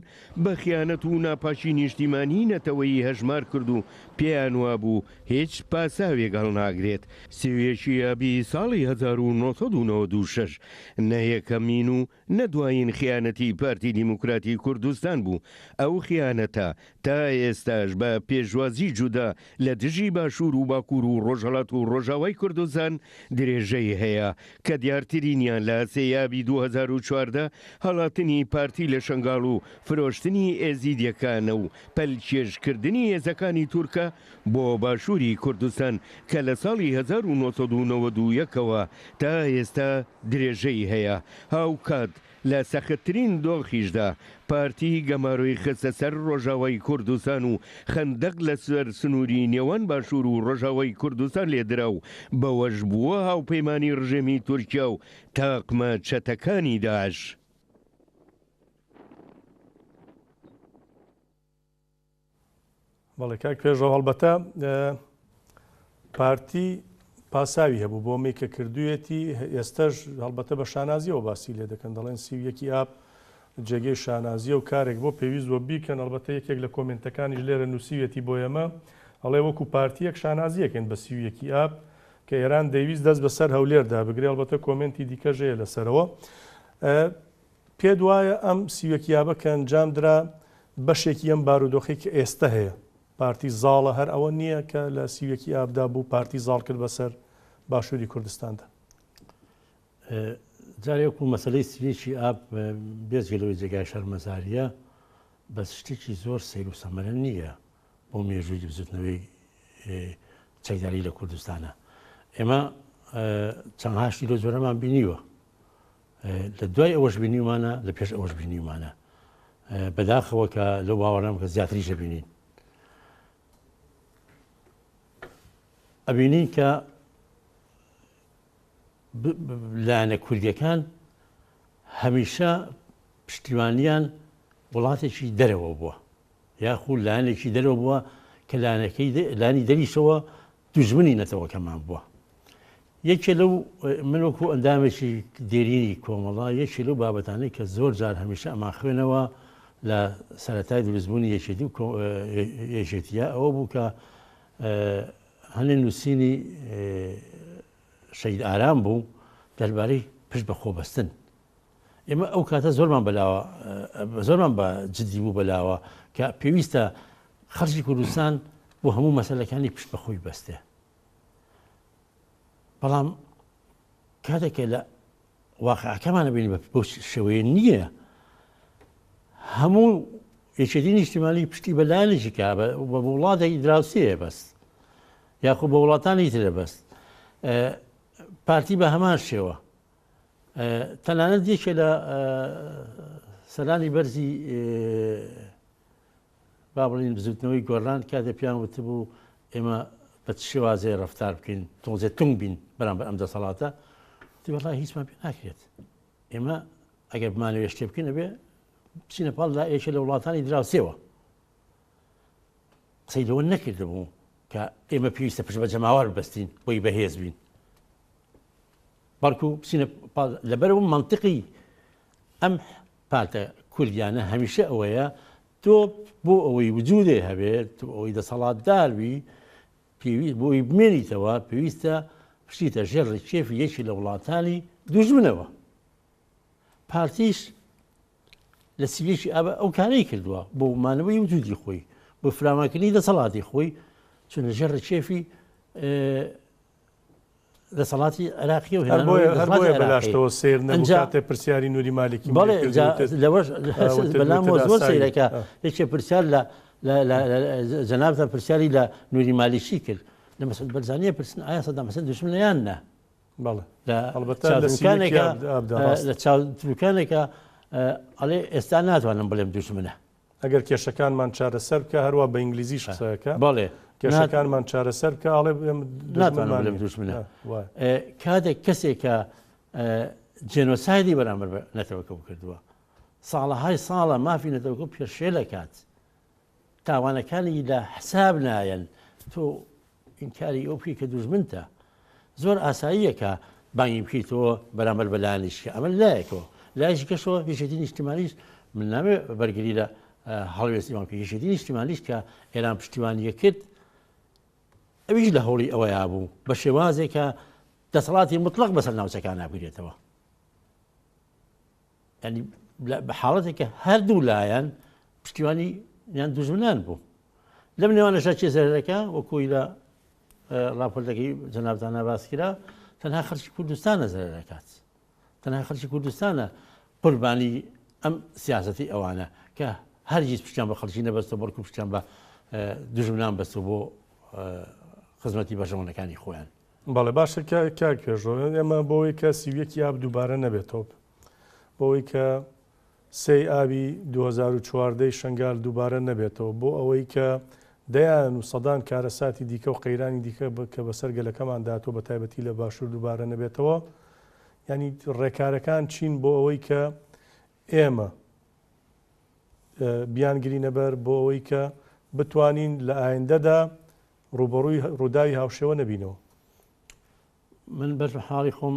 بە خیانەت و ناپاکی نیشتیمانی نەتەوەیی هەژمار کرد و پێیان وابوو هیچ پاساوێک هەڵناگرێت. 31 ی ئابی ساڵی 1996 نە یەکەمین و نە دوایین خیانەتی پارتی دیموکراتی کوردستان بوو، ئەو خیانەتە تا ئێستاش بە پێشوازی جودا لە دژی باشوور و باکوور و ڕۆژهەڵات و ڕۆژاوای کوردستان درێژەی هەیە کە دیارترینیان لە سێ ئابی 2014 هەڵاتنی پارتی لە شەنگاڵ و فرۆشتنی ئێزیدیەکانە و پەلکێشکردنی هێزەکانی تورکە بۆ باشووری کوردستان کە لە ساڵی 1991 ەوە تا ئێستا درێژەی هەیە، هاوکات لە سەختترین دۆخیشدا پارتی گەمارۆی خستە سەر ڕۆژاوای کوردستان و خەندەق لەسەر سنووری نێوان باشوور و ڕۆژاوای کوردستان لێدرا و بەوەش بووە هاوپەیمانی ڕژێمی تورکیا و تاقمە چەتەکانی داعش. بەڵێ کاک پێشڕەو هەڵبەتە پارتی پاساوی هەبوو بۆ ئەمەی کە کردوویەتی ئێستەش هەڵبەتە بە شانازیەوە باسی لێ دەکەن دەڵێن 31 ی ئاب جێگەی شانازیە و کارێک بۆ پێویست بووە بیکەن، ئەڵبەتە یەکێک لە کۆمێنتەکانیش لێرە نووسیویەتی بۆ ئێمە ئەڵێ وەکو پارتییەک شانازییەکەین بە 31 ی ئاب کە ئێران دەیویست دەست بەسەر هەولێردا بگرێ، ئەڵبەتە کۆمێنتی دیکەش هەیە لەسەرەوە. پێت وایە ئەم 31 ی ئابە کە ئەنجام درا بەشێکی ئەم بارودۆخەی کە ئێستە هەیە پارتی زاڵە هەر ئەوە نییە کە لە 31 ی ئابدا بوو پارتی زاڵ کرد بەسەر باشووری کوردستاندا؟ جارێ وەکو مەسەلەی سریکی ئاب بێجگە لەوەی جێگای شەرمەزارییە، بەس شتێکی زۆر سەیر و سەمەرە نییە بۆ مێژووی بزوتنەوەی چەکداری لە کوردستانە. ئێمە چەندها شتی لەو جۆرەمان بینیوە، لە دوای ئەوەش بینیومانە، لە پێش ئەوەش بینیومانە. بەداخەوە کە لەو باوەڕام کە زیاتریش دەبینین. ئەبینین کە لایەنە کوردیەکان هەمیشە پشتیوانیان وڵاتێکی دەرەوە بووە یاخود لایەنێکی دەرەوە بووە کە لایەنەکەی لانی دەریشەوە دوژمنی نەتەوەکەمان بووە. یەکێ لەو من وەکو ئەندامێکی دێرینی کۆمەڵە یەکێ لەو بابەتانەی کە زۆر جار هەمیشە ئەمان خوێنەوە لە سەرەتای دروستبوونی یەکێتی و یەکێتیە ئەوە بوو کە هەنێ نووسینی شەهید ئارام بوو دەربارەی پشت بە خۆبەستن. ئێمە ئەو کاتە زۆرمان بەلاوە زۆرمان بە جدی بوو بەلاوە کە پێویستە خەڵکی کوردستان بۆ هەموو مەسەلەکانی پشت بە خۆی بەستێ. بەڵام کاتێک کە لە واقعەکەمانە بینی بە بەو شێوەیە نییە هەموو یەکێتی نیشتیمانی پشتی بە لایەنێکی کە بە وڵاتێکی دراوسێیە بەست یاخۆ بە وڵاتانی ترە بەست پارتی بە هەمان شێوە تەنانەت یەکێ لە سەرانی بەرزی با بڵێین بزوتنەوەی گۆڕان کاتێ پێیان وتبوو ئێمە بە چ شێوازێ ڕەفتار بکەین تۆزێ تونگ بین بەرامبەر ئەم دەسەڵاتە وتی وەڵا هیچمان پێ ناکرێت ئێمە ئەگەر بمانەوێت شتێ بکەین ئەبێ بچینە پاڵ لا یەکێ لە وڵاتانی دراوسێوە قسەی لەوە نەکردبوو کە ئێمە پێویستە پشت بە جەماوەر ببەستین بۆی بەهێز بین بەڵکو بچینە پاڵ لەبەرەوە منطقی ئەم پارتە کوردیانە هەمیشە ئەوەیە تۆ بۆ ئەوەی وجودێ هەبێت تۆ ئەوەی دەسەڵاتدار بی پێویست بۆی بمێنیتەوە پێویستە بچیتە ژێر ڕکێفی یەکی لە وڵاتانی دوژمنەوە پارتیش لە سیویەکی ئابە ئەو کارەی کردووە بۆ مانەوەی وجودی خۆی بۆ فراوانکردنی دەسەڵاتی خۆی چونە ژێر ڕکێفی دەسەڵاتی عێراقی و هەر بۆیە هەر بۆیە بەلاشتەوە سەیر نەبوو کاتێ پرسیاری نوری مالکی بەڵێ لەوەش بەلامەوە زۆر سەیرەکە یەکێ پرسیار لە جەنابتان پرسیاری لە نوری مالیکی کرد لە مەسعود بەرزانیە پرسن ئایا سەدام حسێن دوژمنە یان نا بەڵێ لە چاوتروکانێکە لە چاوتروکانێکە ئەڵێ ئێستا ناتوانم بڵێم دوژمنە ئەگەر کێشەکانمان چارەسەر بکا هەروا بە ئینگلیزیش قسە ئەکا بەڵێ کێشەکانمان چارەسەر بکا ئەڵێ ئێمە ناتوانم دوژمنمان بڵێم نییە. دوژمنە ئا، وایە. کاتێک کەسێکە جێنۆسایدی بەرامبەر بە نەتەوەکە کردووە ساڵەهای ساڵە مافی نەتەوەکە پێشێل ئەکات تاوانەکانی لە حساب نایەن تۆ ئینکاری ئەو بکەی کە دوژمنتە زۆر ئاساییە کە بانگی بکەیتەوە بەرامبەر بە لایەنێکی کە ئەمە لایەکەوە لایەکی کەشەوە یەکێتی نیشتیمانیش من نامێ بەرگری لە هەڵوێستی ئەوان بکەین یەکێتی نیشتیمانیش کە ئێران پشتیوانیە کرد ئەویش لە هەوڵی ئەوەیا بوو بە شێوازێکە دەسەڵاتی مطلق بەسەر ناوچەکان بگرێتەوە ینی بە حاڵەتێک کە هەردوو لایەن پشتیوانی یان دوژمنان بوو لەم نێوانەشا چێ زەرەکە وەکوی لە ڕاپۆرتەکەی جەنابتانە باس کرا تەنها خەڵکی کوردستانە زەرەکات تەنها خەڵکی کوردستانە قوربانی ئەم سیاستی ئەوانە کە هەرگیز پشتیان بە خەڵکی نەبەستە بەڵکو پشتیان بە دوژمنان بەستە بۆ خزمەتی بەرژەوەندەکانی خۆیان. بەڵێ باشە کاک پێشڕەو ئێمە بۆ ئەوەی کە 31 ئاب دووبارە نەبێتەوە بۆ ئەوەی کە سێی ئابی 2014 ی شنگال دووبارە نەبێتەوە بۆ ئەوەی کە دەیان و سەدان کارەساتی دیکە و قەیرانی دیکە کە بەسەر گەلەکەمان داتوە بە تایبەتی لە باشوور دووبارە نەبێتەوە ینی ڕێکارەکان چین بۆ ئەوەی کە ئێمە بیانگرینە بەر بۆ ئەوەی کە بتوانین لە ئایندەدا ڕووبەڕووی ڕووداوی هاوشێوە نەبینەوە. من بەر حاڵی خۆم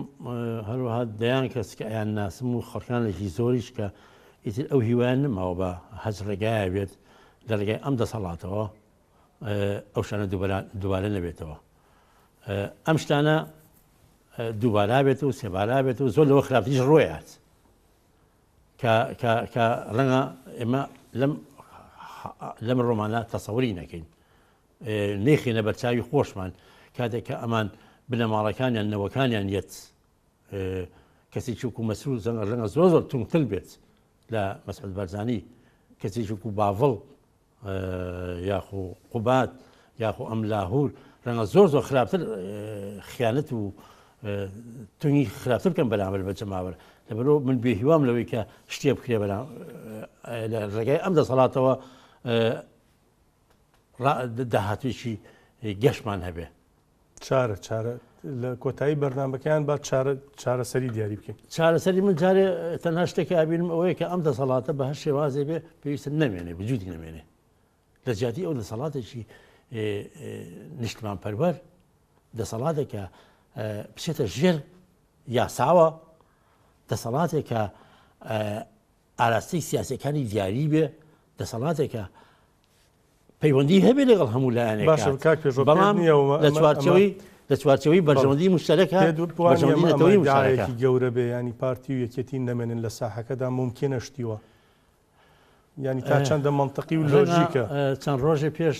هەروەها دەیان کەس کە ئەیان ناسم و خەڵکانێکی زۆریش کە ئیتر ئەو هیوایان نەماوە بە هەچ ڕێگایە بێت لە ڕێگای ئەم دەسەڵاتەوە ئەو شتانە دووبارە نەبێتەوە. ئەم شتانە دووبارە بێت و سێبارە بێت و زۆر لەوە خراپتریش ڕۆیات کە کە کە ڕەنگە ئێمە لەم لەم ڕۆمانە تەسەوری نەکەین نەیخینە بەرچاوی خۆشمان کاتێک کە ئەمان بنەماڵەکانیان نەوەکانیان یەت کەسێکی وەکو مەسرور زەنگە ڕەنگە زۆر زۆر تونتر بێت لە مەسعود بارزانی کەسێکی وەکو باڤڵ یاخو قوباد یاخو ئەم لاهور ڕەنگە زۆر زۆر خراپتر خیانەت و تونی خراپتر بکەن بەرامبەر بە جەماوەر لەبەرەوە من بێهیوام لەوەی کە شتێ بکرێ بەرام لە ڕێگای ئەم دەسەڵاتەوە داهاتوێکی گەشمان هەبێ. چارە چارە لە کۆتایی بەرنامەکەیان با چارە چارەسەری دیاری بکەین. چارەسەری من جارێ تەنها شتێک ئابینم ئەوەیە کە ئەم دەسەڵاتە بە هەر شێوازێ بێ پێویستە نەمێنێ وجودی نەمێنێ لە جیاتی ئەو دەسەڵاتێکی نیشتمان پەروەر دەسەڵاتێکە بچێتە ژێر یاساوە دەسەڵاتێکە ئاراستەی سیاسەکانی دیاری بێ دەسەڵاتێکە پەیوەندی هەبێ لەگەڵ هەموو لایەنێک باشە کاک پێشڕەو پێت بەڵام نییە ئەوە لە ئەمە چوارچێوەی لە چوارچێوەی بەڵێ بەرژەوەندی مشتەرەکە پێت وانیە بەرژەوەندی ئەمە ئەمە نەتەوەی مشتەرەکە. ئیدعایەکی گەورە بێ یانی پارتی و یەکێتی نەمێنن لە ساحەکەدا مومکینە شتی وا یانی تا چەندە مەنتقی و ڕەنگە لۆژیکە؟ چەند ڕۆژێ پێش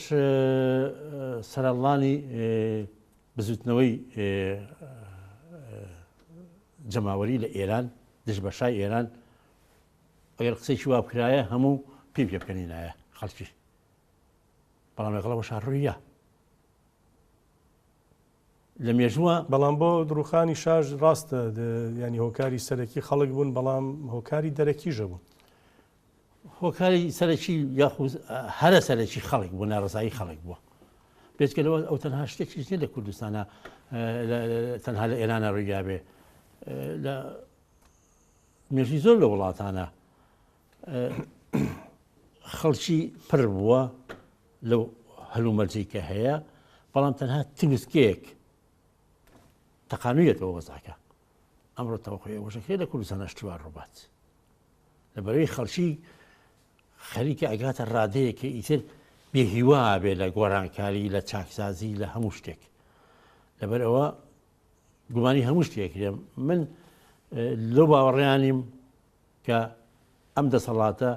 سەرهەڵدانی بزووتنەوەی جەماوەری لە ئێران دژ بە شای ئێران ئەگەر قسەیەکی وا بکرایە هەموو پێی پێ بکەنینایە خەڵکی بەڵام لەگەڵ ئەوەشا ڕوویە لە مێژووە. بەڵام بۆ ڕووخانی شاش ڕاستە ینی هۆکاری سەرەکی خەڵک بوون بەڵام هۆکاری دەرەکیش هەبوون. هۆکاری سەرەکی یاخود هەرە سەرەکی خەڵک بوو ناڕەزایی خەڵک بووە بێجگە لەوە ئەو تەنها شتێکیش نیە لە کوردستانە تەنها لە ئێرانە ڕوویابێ لە مێژووی زۆر لە وڵاتانە خەڵکی پڕ بووە لەو هەلومەرجەی کە هەیە بەڵام تەنها تروسکەیەک تەقانویەتەوە وەزعەکە ئەمڕۆ تەوەقعی ئەوەشەکرێت لە کوردستان شتیوان ڕووبات لەبەرەی خەڵکی خەریکە ئەگاتە ڕادەیەک کە ئیتر بێهیوا بێ لە گۆڕانکاری لە چاکسازی لە هەموو شتێک لەبەر ئەوە گومانی هەموو شتێک کرێ من لەو باوەڕیانیم کە ئەم دەسەڵاتە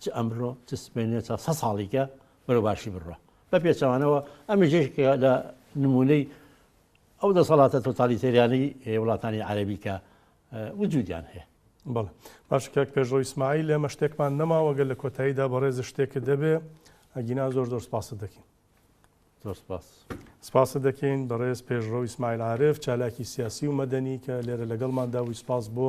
چ ئەمرۆ چ سپێنێ چ سە ساڵیکە بەرەو باشی بڕە بە پێچەوانەوە ئەمە جێشکە لە نمونەی ئەو دەسەڵاتە تۆتالیتەریانەی وڵاتانی عەربی کە وجودیان هەیە. بەڵێ باشە کاک پێشڕەو ئیسماعیل ئێمە شتێکمان نەماوە گەر لە کۆتاییدا بەڕێز شتێکت دەبێ ئەگینا زۆر زۆر سپاست دەکەین. زۆر سپاس. سپاست دەکەین بەڕێز پێشڕەو ئیسماعیل عارف چالاکی سیاسی و مەدەنی کە لێرە لەگەڵماندا بووی سپاس بۆ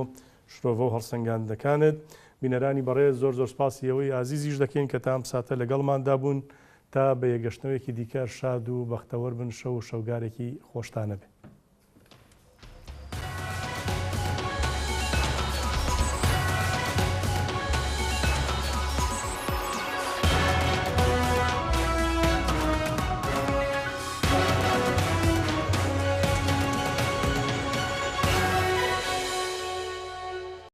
شرۆڤە و هەڵسەنگاندنەکانت. بینەرانی بەڕێز زۆر زۆر سپاسی ئێوەی ئازیزیش دەکەین کە تا ئەم ساتە لەگەڵماندا بوون تا بە یەکگەشتنەوەیەکی دیکە شاد و بەختەوەر بن شەو و شەوگارێکی خۆشتان هەبێ.